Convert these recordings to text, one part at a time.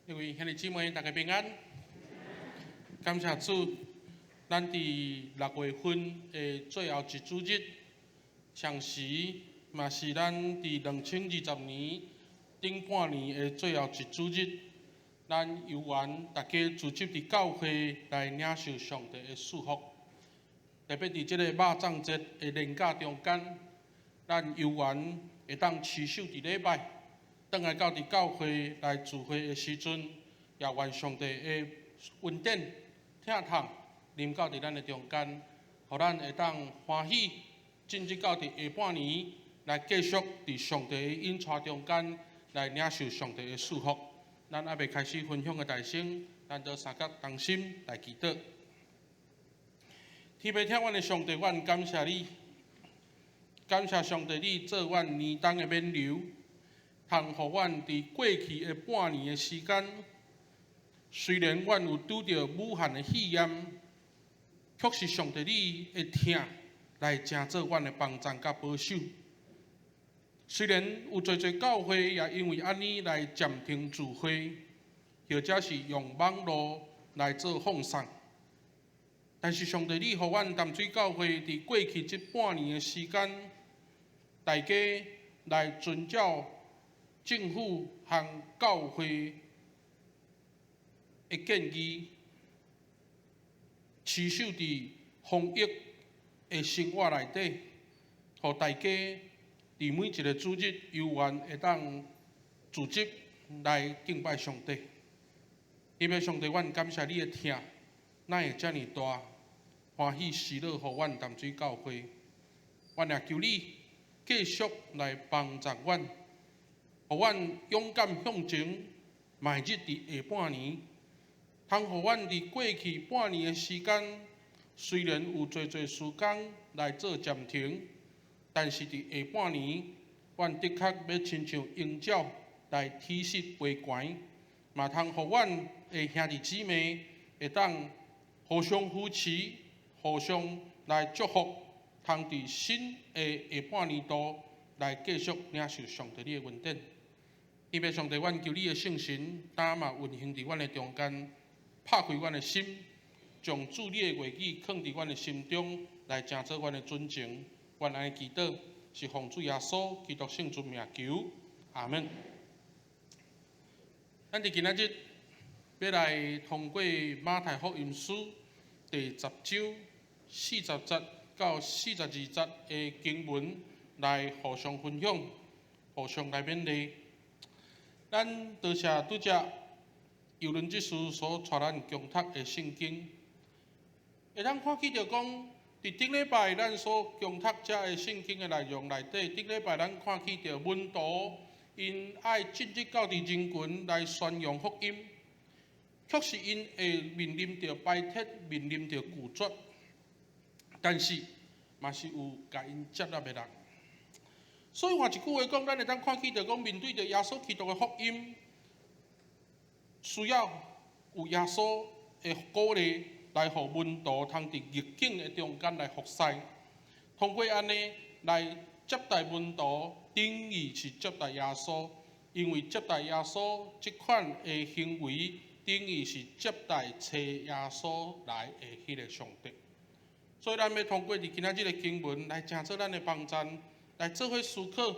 各位兄弟姊妹，大家平安。感謝主，咱佇六月份的最後一主日，同時嘛是咱佇2020年頂半年的最後一主日，咱有緣大家聚集佇教會來領受上帝的祝福。特別佇這個肉粽節的連假中間，咱有緣會當持守佇禮拜，轉來到佇教會來聚會的時陣，也願上帝的恩典、疼痛臨到佇咱的中間，予咱會當歡喜進入到佇下半年來繼續佇上帝的引帶中間來領受上帝的祝福。咱猶未開始分享的大先，咱都相佮同心來祈禱。天父疼阮的上帝，阮感謝你，感謝上帝你做阮年冬的勉勵，通予阮佇過去的半年的時間，雖然阮有拄著武漢的肺炎，卻是上帝你的疼來成做阮的幫贊佮保守。雖然有濟濟教會也因為按呢來暫停聚會，或者是用網路來做放送，但是上帝你予阮淡水教會佇過去這半年的時間，大家來遵照政府和教會的建議，持守佇防疫的生活內底，予大家佇每一個主日有緣會當聚集來敬拜上帝。因為上帝，阮感謝你的疼，哪會遮爾大，歡喜喜樂予阮淡水教會。阮也求你繼續來幫助阮，予阮勇敢向前，邁入佇下半年，通予阮佇過去半年的時間，雖然有濟濟時間來做暫停，但是佇下半年，阮的確欲親像鷹鳥來起勢飛懸，嘛通予阮的兄弟姊妹會當互相扶持，互相來祝福，通佇新的下半年度來繼續領受上帝你的恩典。天父上帝，阮求你的聖神，今嘛運行佇阮的中間，拍開阮的心，將主你的話語囥佇阮的心中，來成做阮的準繩。阮按呢祈禱，是奉主耶穌基督聖尊名求，阿門。咱佇今仔日欲來通過馬太福音書第十章40節到42節的經文來互相分享，互相來勉勵。咱多謝拄才尤倫執事所帶咱共讀的聖經，會當看見著講，佇頂禮拜咱所共讀遮的聖經的內容內底，頂禮拜咱看見著門徒𪜶愛進入到佇人群來宣揚福音，確實𪜶會面臨著排斥，面臨著拒絕，但是嘛是有共𪜶接納的人。所以換一句話講，咱會當看見著講，面對著耶穌基督的福音，需要有耶穌的鼓勵，來予門徒通佇逆境的中間來服侍。通過按呢來接待門徒，等於是接待耶穌，因為接待耶穌這款的行為，等於是接待差耶穌來的彼个上帝。所以咱欲通過佇今仔日的經文來成做咱的幫贊，來做伙思考，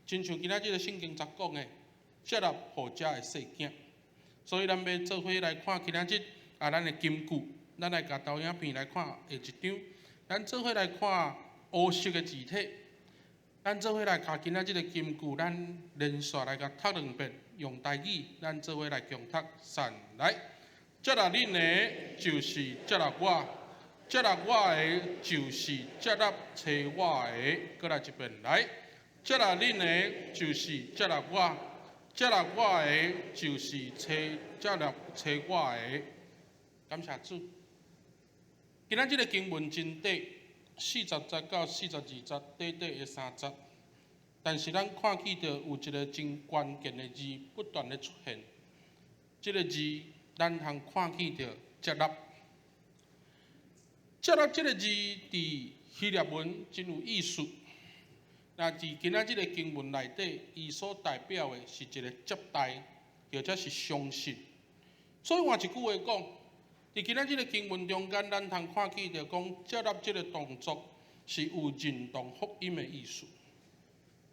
親像今仔日的聖經節講的，接納予遮的細囝。所以咱欲做伙來看今仔日啊，咱的金句，咱來共投影片來看下一張，咱做伙來看烏色的字體。咱做伙來共今仔日的金句，咱連續來共讀兩遍，用台語，咱做伙來共讀。三來，接納恁的，就是接納我；接納我的，就是接納差我的。閣來一遍，來，接納恁的，就是接納我；接納我的，就是差接納差我的。感謝主。今仔這个經文真短，40節到42節，短短的三節。但是咱看見著有一个真關鍵的字不斷的出現，這个字咱通看見著接納。接納這个字佇希臘文真有意思。那佇今仔這个經文內底，伊所代表的是一个接待。或者是相信。所以換一句話講，佇今仔這个經文中間，咱通看見著講接納這个動作是有認同福音的意思。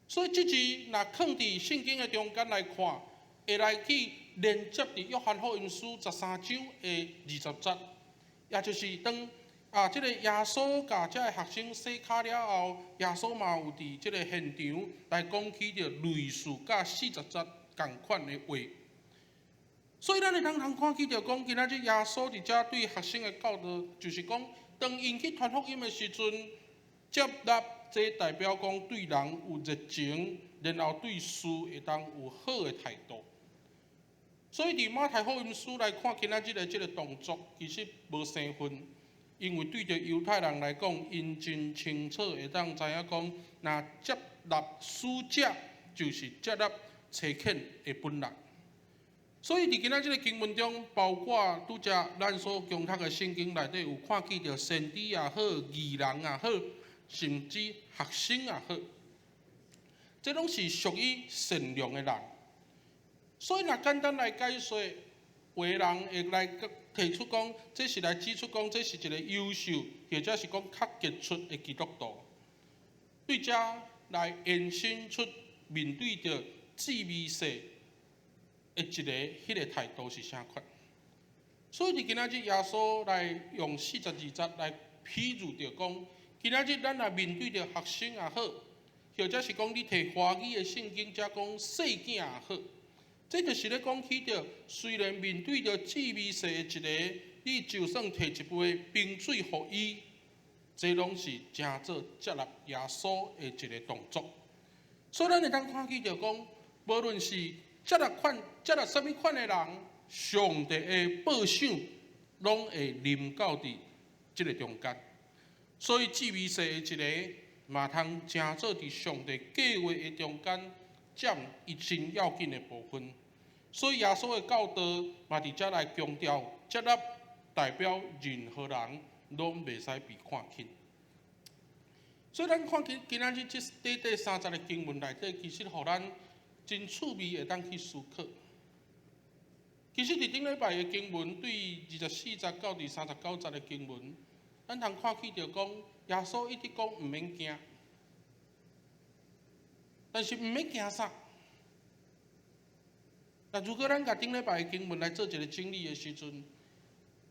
所以這字若囥佇聖經的中間來看，會來去連接佇約翰福音書13章的20節，也就是當這个耶穌共這个學生洗跤了後，耶穌嘛有佇這个現場來講起著類似佮40節仝款的話。所以咱會當通看見著講，今仔日耶穌佇遮對學生的教導，就是講，當𪜶去傳福音的時陣，接納這代表講對人有熱情，然後對事會當有好的態度。所以佇馬太福音書來看，今仔日的這个動作其實無生分，因為對著猶太人來講，𪜶真清楚會當知影講，若接納使者，就是接納差遣的本人。所以佇今仔這个經文中，包括拄才咱所恭讀的聖經內底有看見著先知也好，義人也好，甚至學生也好，這攏是屬於善良的人。所以若簡單來解說，有的人會來提出講，這是來指出講，這是一个優秀，或者是講較傑出的基督徒。對這來延伸出面對著治未世的一个彼个態度是啥款？所以佇今仔日耶穌來用42節來譬喻著講，今仔日咱若面對著學生也好，或者是講你提華語的聖經遮講細囝也好，這就是咧講起著，雖然面對著治未世的一个，你就算提一杯冰水予伊，這攏是誠做接納耶穌的一个動作。所以咱會當看見著講，無論是接納款接納啥物款的人，上帝的報賞攏會臨到佇這个中間。所以治未世的一个，嘛通誠做佇上帝計劃的中間佔伊真要緊的部分。所以耶穌的教導嘛佇遮來強調，接納代表任何人攏袂使被看輕。所以咱看今今仔日這短短三節的經文內底，其實予咱真趣味會當去思考。其實佇頂禮拜的經文，對24節到佇39節的經文，咱通看見著講，耶穌一直講毋免驚，但是毋免驚啥？但如果咱共頂禮拜的經文來做一个整理的時陣，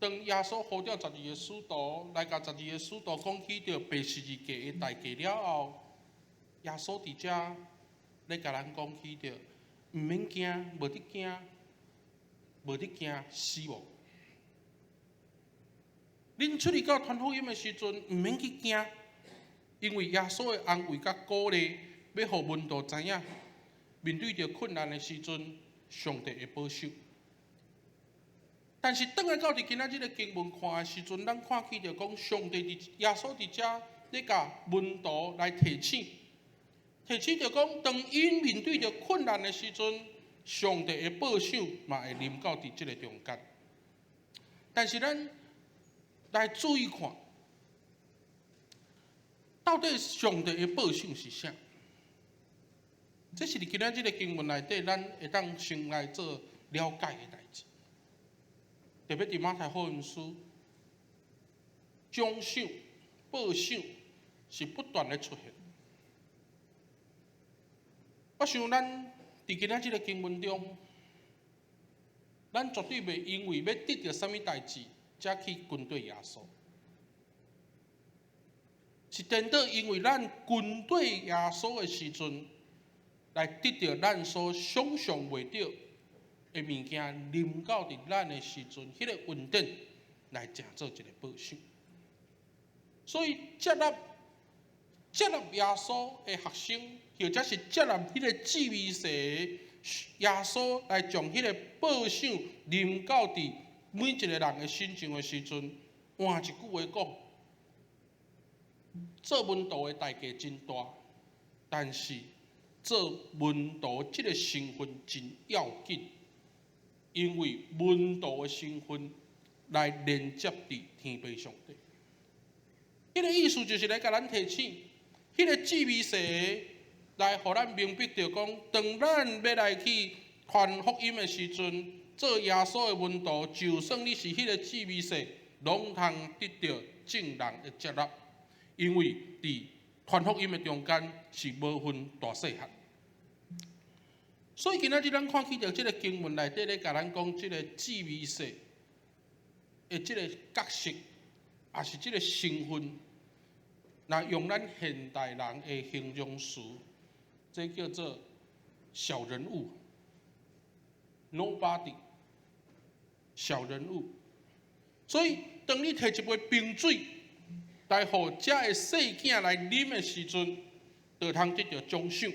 當耶穌呼召十二个使徒來共十二个使徒講起著釘十字架的代價了後，耶穌佇遮咧共咱講起著，毋免驚，無得驚，無得驚死亡。恁出去到傳福音的時陣，毋免去驚，因為耶穌的安慰佮鼓勵，欲予門徒知影，面對著困難的時陣，上帝會保守。但是轉來到佇今仔這个經文看的時陣，咱看見著講，上帝佇耶穌佇遮咧共門徒來提醒，提醒著講，當𪜶面對著困難的時陣，上帝的保守嘛會臨到佇這个中間。但是咱來注意看，到底上帝的保守是啥？這是佇今仔這个經文內底，咱會當先來做了解的代誌。特別佇馬太福音書，獎賞、報賞是不斷的出現。我想咱佇今仔這个經文中，咱絕對袂因為欲得著啥物代誌，才去跟綴耶穌。是顛倒，因為咱跟綴耶穌的時陣，來得著咱所想象袂著的物件臨到佇咱的時陣，彼个恩典來成做一个報賞。所以接納耶穌的學生，或者是接納彼个治未世耶穌來將彼个報賞臨到佇每一個人的身上的時陣，換一句話講，做門徒的代價真大，但是做門徒這个身份真要緊，因為門徒的身份來連接佇天父上帝。彼个意思就是來共咱提醒，彼个治未世來予咱明白著講，當咱欲來去傳福音的時陣，做耶穌的門徒，就算你是彼個治美細，攏通得著眾人的接納，因為佇傳福音的中間是無分大細漢。所以今仔日咱看起著這个經文內底咧，共咱講這个治美細的這个角色，抑是這个身份，若用咱現代人的形容詞，這叫做小人物，nobody，小人物。所以，當你提一杯冰水來予遮个細囝來啉的時陣，就通得著獎賞。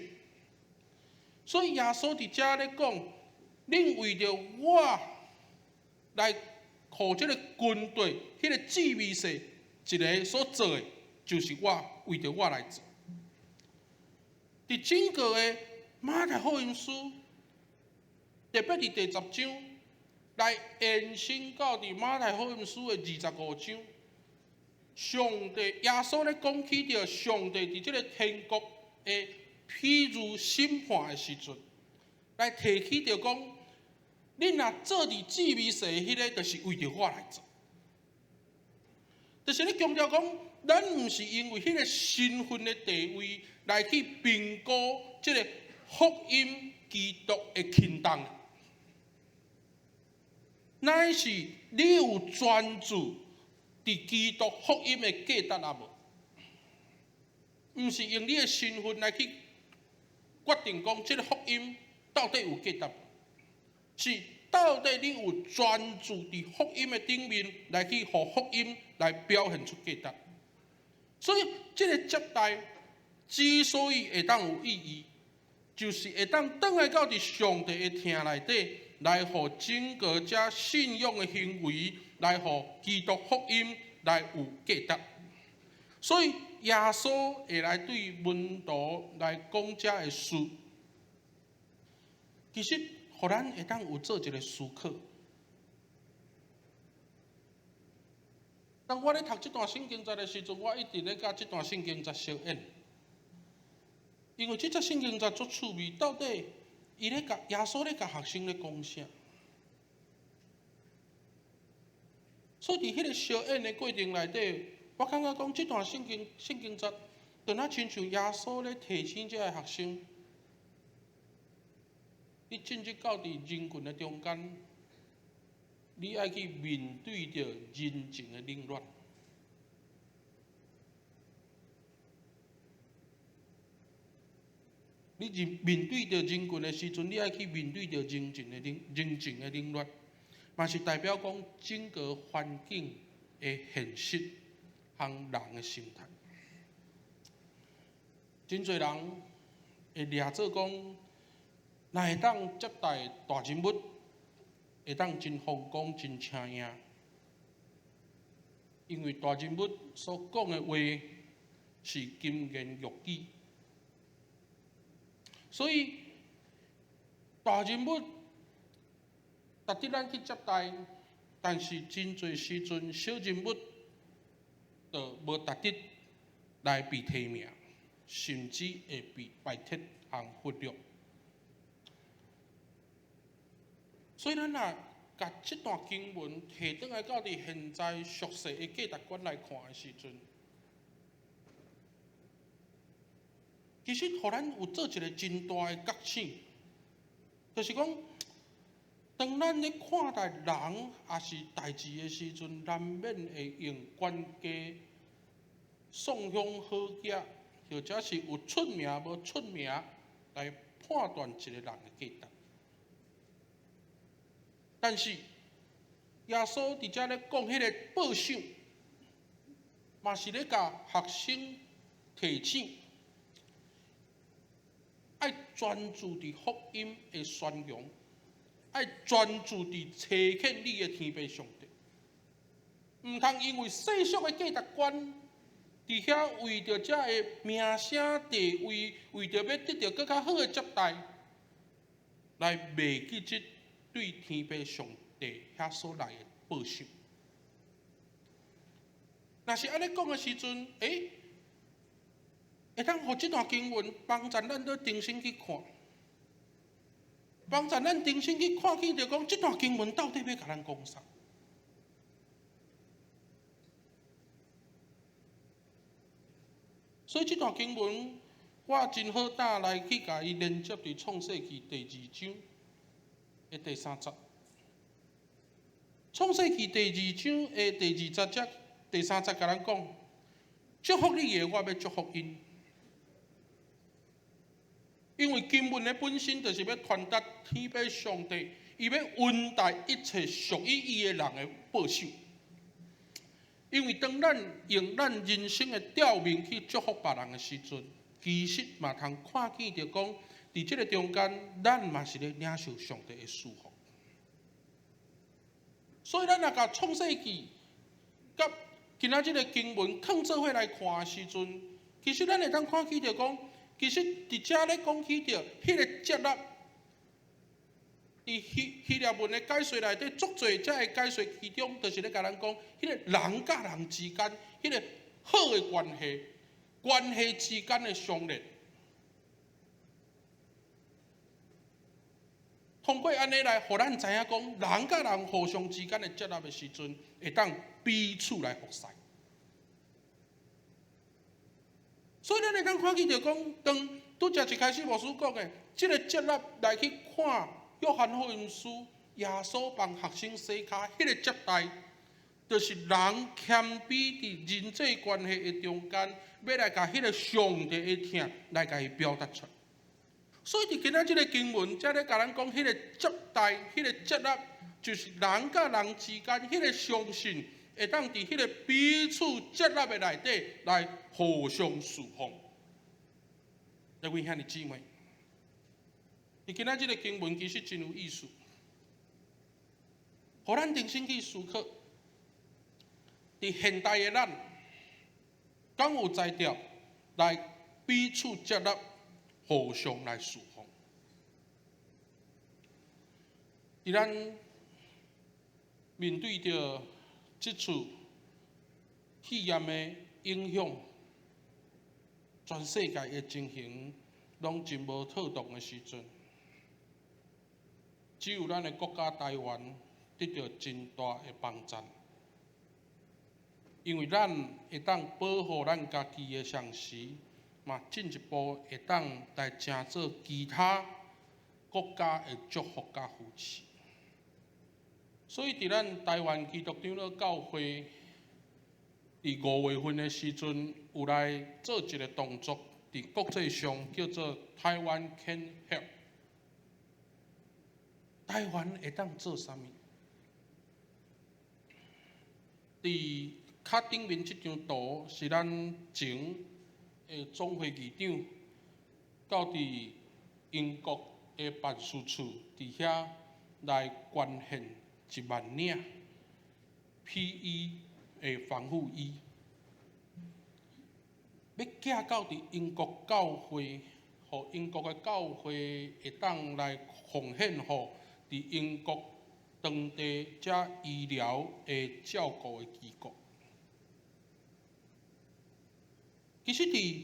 所以耶穌佇遮咧講，恁為著我來予這个軍隊，彼个治美細一个所做的，就是我為著我來做。佇整個的馬太福音書，特別佇第10章來延伸到佇馬太福音書的25章，上帝耶穌咧講起著上帝佇這个天國的譬喻審判的時陣，來提起著講，恁若做佇治美細彼个，就是為著我來做。就是咧強調講，咱毋是因為彼个身份的地位來去評估這个福音基督的輕重，乃是你有專注佇基督福音的價值抑無？毋是用你的身份來去決定講這个福音到底有價值無？是到底你有專注佇福音的頂面來去予福音來表現出價值。所以這个接待之所以會當有意義，就是會當轉來到佇上帝的廳內底，來予整個遮信仰的行為，來予基督福音來有價值。所以耶穌會來對門徒來講遮个事，其實予咱會當有做一个思考。當我咧讀這段聖經節的時陣，我一直咧佮這段聖經節相應，因為這節聖經節足趣味，到底伊咧共耶穌咧共學生咧講啥？所以佇彼个相應的過程內底，我感覺講這段聖經聖經節，就若親像耶穌咧提醒這个學生，你進入到佇人群的中間，你愛去面對著人情的冷暖。你人面對著人群的時陣，你愛去面對著人情的冷人情的冷暖，嘛是代表講整個環境的現實和人的心態。真濟人會掠做講，若會當接待大人物，會當真風光、真請贏，因為大人物所講的話是金言玉語，所以大人物值得咱去接待，但是真濟時陣小人物就無值得來被提名，甚至會被排斥和忽略。所以咱若共這段經文提轉來到佇現在俗世的價值觀來看的時陣，其實予咱有做一个真大的覺醒，就是講，當咱咧看待人抑是代誌的時陣，難免會用懸家、送鄉好額，或者是有出名無出名來判斷一个人的價值。但是耶穌佇遮咧講彼个報賞，嘛是咧共學生提醒，愛專注佇福音的宣揚，愛專注佇差遣你的天父上帝，毋通因為世俗的價值觀，佇遐為著遮个名聲地位，為著欲得著閣較好的接待，來袂記得對天父上帝遐所來的報賞。若是按呢講的時陣，會當予這段經文幫助咱閣重新去看。幫助咱重新去看見著講，這段經文到底欲共咱講啥？所以這段經文，我真好膽來去共伊連接佇創世記第二章的第三節。創世記第二章的第二十節、第三節，共咱講：祝福你的，我欲祝福𪜶。因為經文的本身就是欲傳達天父上帝，伊欲恩待一切屬於伊的人的保守。因為當咱用咱人生的吊命去祝福別人的時陣，其實嘛通看見著講，佇這个中間，咱嘛是咧領受上帝的祝福。所以咱若共創世記佮今仔這个經文囥做伙來看的時陣，其實咱會當看見著講，其實佇遮咧講起著彼个接納，佇希臘文的解說內底，足濟遮的解說其中，就是咧共咱講，彼个人佮人之間，彼个好的關係，關係之間的相連。通過按呢來，予咱知影講，人佮人互相之間的接納的時陣，會當彼此來服侍。所以咱會當看見著講，當拄才一開始牧師講的，這个接納來去看約翰福音書，耶穌幫學生洗跤，彼个接待，就是人謙卑佇人際關係的中間，欲來共彼个上帝的疼來共伊表達出來。所以佇今仔這个經文，才咧共咱講，彼个接待，彼个接納，就是人佮人之間彼个相信，會當佇彼个彼此接納的內底來互相侍奉。各位兄弟姊妹，佇今仔這个經文其實真有意思，予咱重新去思考，佇現代的咱，敢有才調來彼此接納、互相來侍奉？佇咱面對著這次肺炎的影響，全世界的情形攏真無妥當的時陣，只有咱的國家台灣得著真大的幫贊，因為咱會當保護咱家己的同時，嘛進一步會當來成做其他國家的祝福佮扶持。所以，佇咱台灣基督長老教會，佇5月份的時陣，有來做一个動作，佇國際上叫做 Taiwan Can Help。台灣會當做啥物？佇較頂面這張圖是咱前的總會議長，到佇英國的辦事處佇遐來捐獻1萬領 PE 的防護衣，欲寄到佇英國教會，予英國的教會會當來奉獻予佇英國當地遮醫療的照顧的機構。其實佇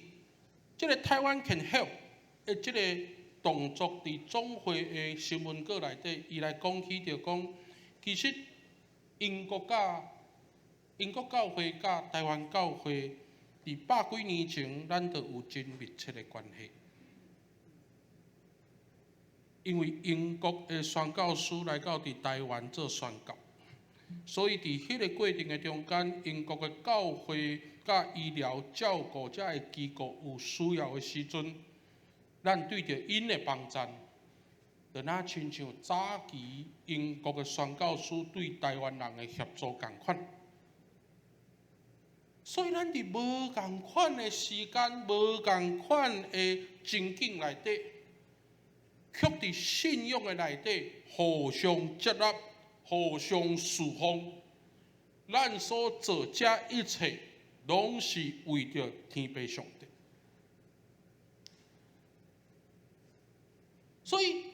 這个 Taiwan Can Help 的這个動作，佇總會的新聞稿內底，伊來講起著講，其實英國教會佮台灣教會，佇百幾年前，咱就有真密切的關係。因為英國的宣教師來到佇台灣做宣教，所以佇彼个過程的中間，英國的教會佮醫療照顧遮的機構有需要的時陣，咱對著𪜶的幫贊，就若親像早期英國的宣教師對台灣人的協助仝款。所以咱佇無仝款的時間、無仝款的情景內底，卻佇信仰的內底互相接納、互相侍奉。咱所做這一切，攏是為著天父上帝。所以，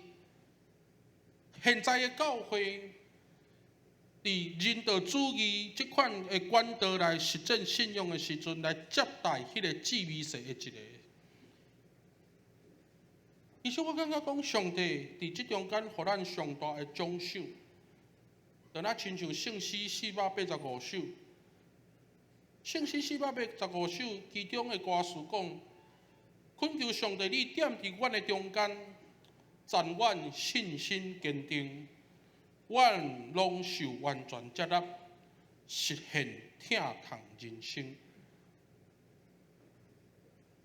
現在的教會，佇人道主義這款的管道來實踐信仰的時陣，來接待彼個至微細的一个，其實我感覺講，上帝佇這中間予咱上大的獎賞，就若親像聖詩485首，聖詩四百八十五首其中的歌詞講：懇求上帝你踮佇阮的中間，讚阮信心堅定，阮攏受完全接納，實現疼痛人生。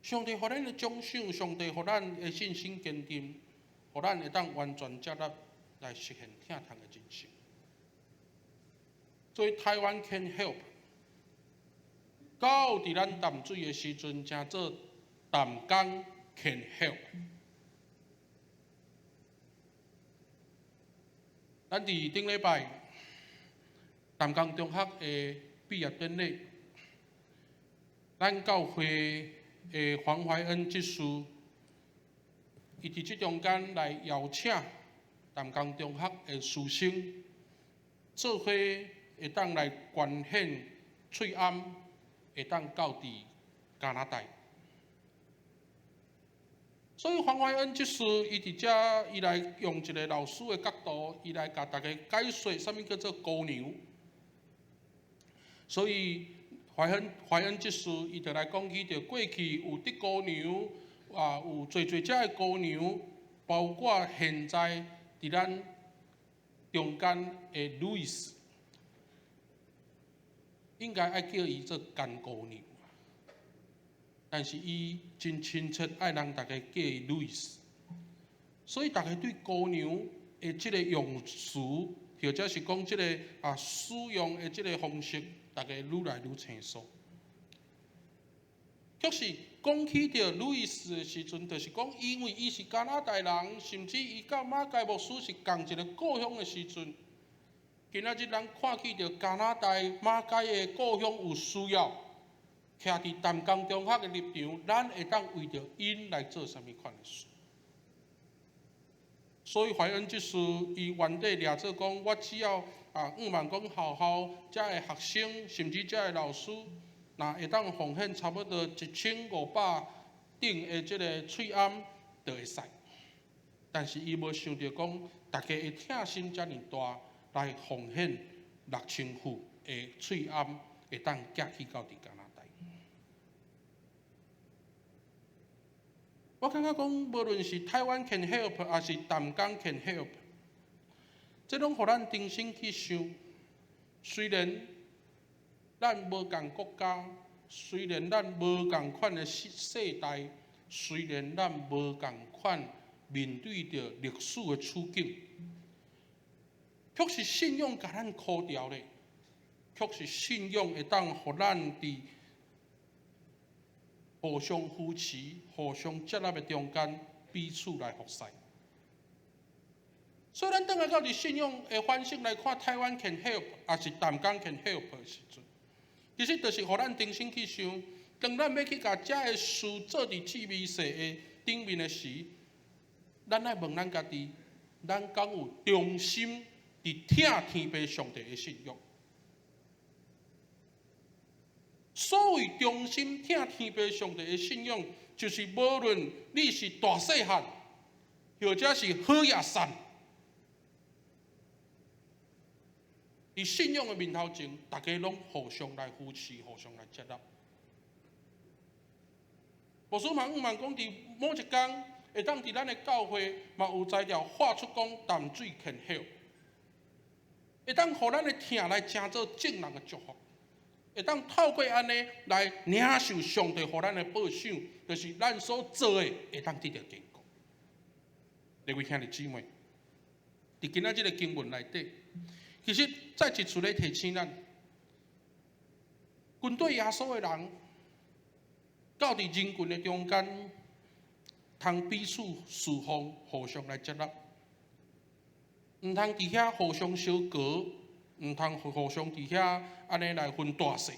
上帝予咱的獎賞，上帝予咱的信心堅定，予咱會當完全接納來實現疼痛的人生。所以 Taiwan can help，到佇咱淡水的時陣，成做淡江 can help。咱佇頂禮拜淡江中學的畢業典禮，咱教會的黃懷恩執事，伊佇這中間來邀請淡江中學的師生，做伙會當來捐獻喙罨，會當到佇加拿大。所以黃懷恩執事，伊佇遮，伊來用一個老師的角度，伊來共大家解說啥物叫做姑娘。所以懷恩執事，伊就來講起著過去有得姑娘，啊，有濟濟隻的姑娘，包括現在佇咱中間的路易斯，應該愛叫伊做干姑娘，但是伊真親切，愛人逐家叫伊路易斯，所以逐家對姑娘的這个用詞，或者是講這个使用的這个方式，逐家愈來愈清楚。卻是講起著路易斯的時陣，就是講因為伊是加拿大人，甚至伊佮馬偕牧師是仝一个故鄉的時陣，今仔日咱看起著加拿大馬偕的故鄉有需要，徛佇淡江中學的立場，咱會當為著𪜶來做啥物款的事？所以懷恩執事伊原底掠做講，我只要向望講學校遮的學生，甚至遮的老師，若會當奉獻差不多1500頂的這个喙罨，就會使。但是伊無想著講，大家的疼心遮爾大，來奉獻6000副的喙罨，會當寄去到佇加拿大。我感覺講，無論是 Taiwan can help，抑是淡江 can help，這攏予咱重新去想。雖然咱無仝國家，雖然咱無仝款的世代，雖然咱無仝款面對著歷史的處境，卻是信仰共咱箍牢咧，卻是信仰會當予咱佇互相扶持、互相接納的中間，彼此來服侍。所以，咱轉來到佇信仰的反省來看，Taiwan can help，抑是淡江 can help 的時陣，其實就是予咱重新去想，當咱欲去共遮的事做佇志未世的頂面的時，咱愛問咱家己，咱敢有忠心佇疼天父上帝的信仰？所謂忠心疼天父上帝的信仰，就是無論你是大細漢，或者是好野散，佇信仰的面頭前，大家攏互相來扶持，互相來接納。牧師嘛向望講，佇某一工，會當佇咱的教會嘛有才調發出講淡水 can help，會當予咱的疼來成做眾人的祝福。會當透過按呢來領受上帝予咱的報賞，就是咱所做的會當得著堅固。各位兄弟姊妹，佇今仔這个經文內底，其實再一次咧提醒咱，跟隨耶穌的人，到佇人群的中間，通彼此侍奉，互相來接納，毋通佇遐互相相告。毋通互相佇遐按呢來分大細。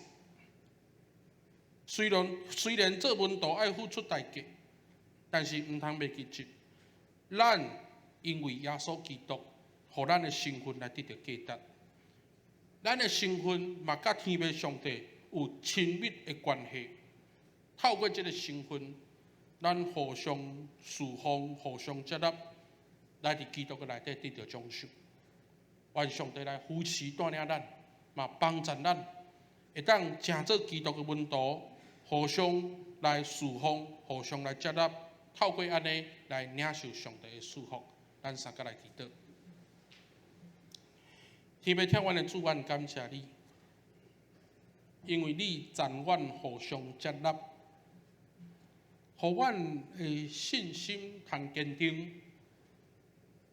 雖然做門徒愛付出代價，但是毋通袂記得，咱因為耶穌基督，予咱的身份來得著價值。咱的身份嘛，佮天父上帝有親密的關係。透過這个身份，咱互相侍奉、互相接納，來佇基督的內底得著獎賞。願上帝來扶持帶領咱，嘛幫助咱，會當成做基督的門徒，互相來侍奉、互相來接納，透過按呢來領受上帝的祝福。咱三個來祈禱。天父疼阮的主，阮感謝你，因為你讚阮互相接納，予阮的信心通堅定，予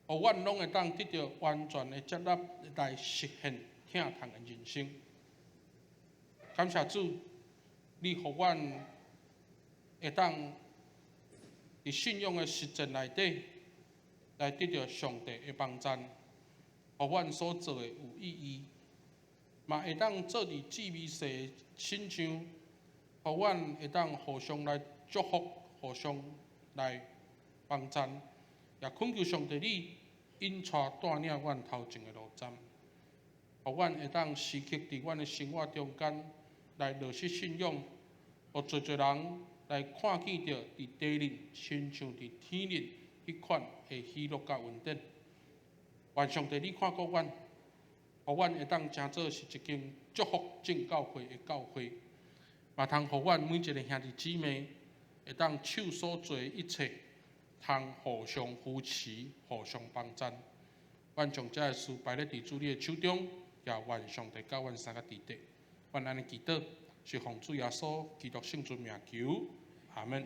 阮攏會當得著完全的接納來實現疼痛的人生。感謝主，你予阮會當佇信仰的實踐內底，來得著上帝的幫贊，予阮所做的有意義，嘛會當做佇至微細的親像，予阮會當互相來祝福，互相來幫贊，也懇求上帝你引帶帶領阮頭前的路站，予阮會當時刻佇阮的生活中間來落實信仰，予濟濟人來看見著佇地裡親像佇天裡彼款的喜樂佮恩典。願上帝你看顧阮，予阮會當成做是一間祝福眾教會的教會，嘛通予阮每一个兄弟姊妹會當手所做的一切，通互相扶持、互相幫贊。阮將這个事擺咧佇主你的手中，也願上帝佮阮三个佇底。阮按呢祈禱，是奉主耶穌基督聖尊名求，阿門。